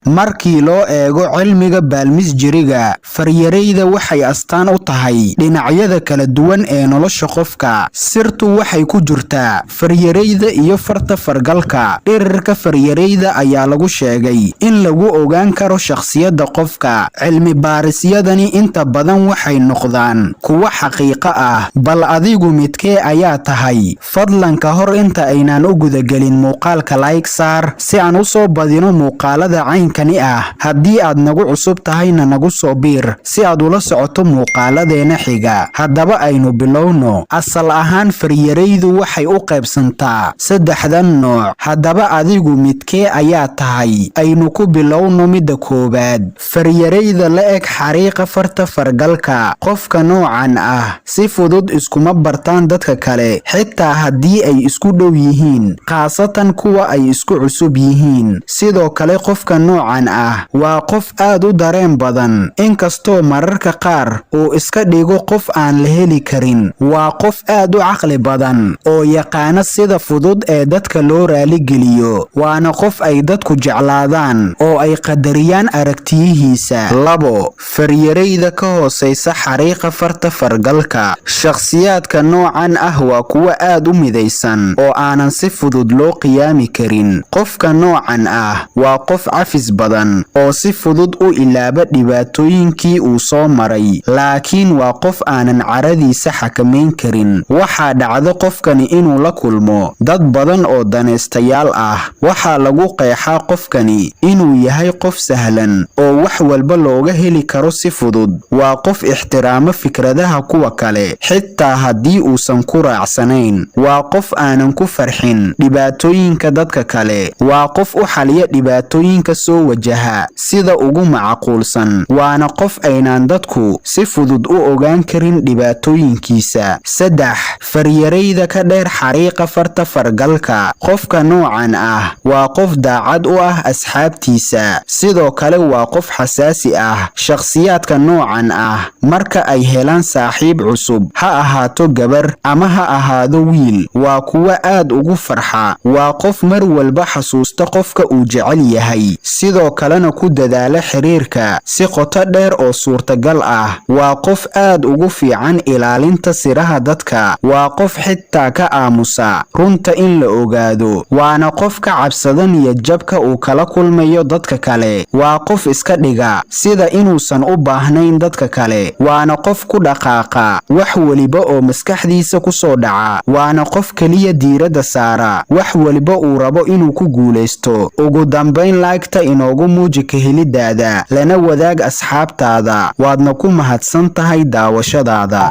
Markii loo eego cilmiga palmistry-ga, faryarayda waxay astaan u tahay dhinacyada kala duwan ee nolosha qofka. Sirtu waxay ku jirtaa faryarayda iyo farta fargalka. Dhirirka faryarayda ayaa lagu sheegay in lagu ogaan karo shakhsiyadda qofka. Cilmi baarisyadani inta badan waxay noqdaan kuwo xaqiiqo ah. Bal adigu midkee ayaa tahay? Fadlan, ka hor inta aynaan u gudagelin muuqaalka, like saar si aan u soo badino muuqaalada caynkani ah. Haddii aad nagu cusub tahayna, nagu soo biir si aad ula socoto muuqaaladeena xiga. Haddaba aynu bilowno. Asal ahaan faryaraydu waxay u qaybsantaa saddexdan nooc. Haddaba adigu midkee ayaa tahay? Aynu ku bilowno midda koowaad, faryarayda la eg xariiqa farta fargalka. Qofka noocan ah si fudud iskuma bartaan dadka kale, xitaa haddii ay isku dhow yihiin, khaasatan kuwa ay isku cusub yihiin. Sidoo kale, qofka noocan ah waa qof aad u dareen badan, inkastoo mararka qaar uu iska dhigo qof aan la heli karin. Waa qof aad u caqli badan oo yaqaana sida fudud ee dadka loo raaligeliyo, waana qof ay dadku jeclaadaan oo ay qadariyaan aragtiyihiisa. 2, faryarayda ka hooseysa xariiqa farta fargalka. Shakhsiyaadka noocan ah waa kuwo aad u midaysan oo aanan si fudud loo qiyaami karin. Qofka noocan ah waa qof cafis badan oo si fudud u ilaaba dhibaatooyinkii uu soo maray, laakiin waa qof aanan caradiisa xakamayn karin. Waxaa dhacdo qofkani inuu la kulmo dad badan oo danaystayaal ah. Waxaa lagu qeexaa qofkani inuu yahay qof sahlan oo wax walba looga heli karo si fudud. Waa qof ixtiraama fikradaha kuwa kale, xitaa haddii uusan ku raacsanayn. Waa qof aanan ku farxin dhibaatooyinka dadka kale. Waa qof u xaliya dhibaatooyinka soo wajaha sida ugu macquulsan, waana qof aynaan dadku si fudud u ogaan karin dhibaatooyinkiisa. 3, faryarayda ka dheer xariiqa farta fargalka. Qofka noocan ah waa qof daacad u ah asxaabtiisa, sidoo kale waa qof xasaasi ah. Shakhsiyaadka noocan ah marka ay helaan saaxiib cusub, ha ahaato gabar ama ha ahaado wiil, waa kuwo aad ugu farxa. Waa qof mar walba xasuusta qofka uu jecel yahay, sidoo kalena ku dadaala xiriirka si qoto dheer oo suurtagal ah. Waa qof aad ugu fiican ilaalinta siraha dadka. Waa qof xitaa ka aamusa runta in la ogaado, waana qof ka cabsada niyadjabka uu kala kulmayo dadka kale. Waa qof iska dhiga sida inuusan u baahnayn dadka kale, waana qof ku dhaqaaqa wax weliba oo maskaxdiisa ku soo dhaca, waana qof keliya diiradda saara wax weliba uu rabo inuu ku guulaysto. Ugu dambayn, like-ta inoogu muuji kahelidaada, lana wadaag asxaabtaada. Waadna ku mahadsan tahay daawashadaada.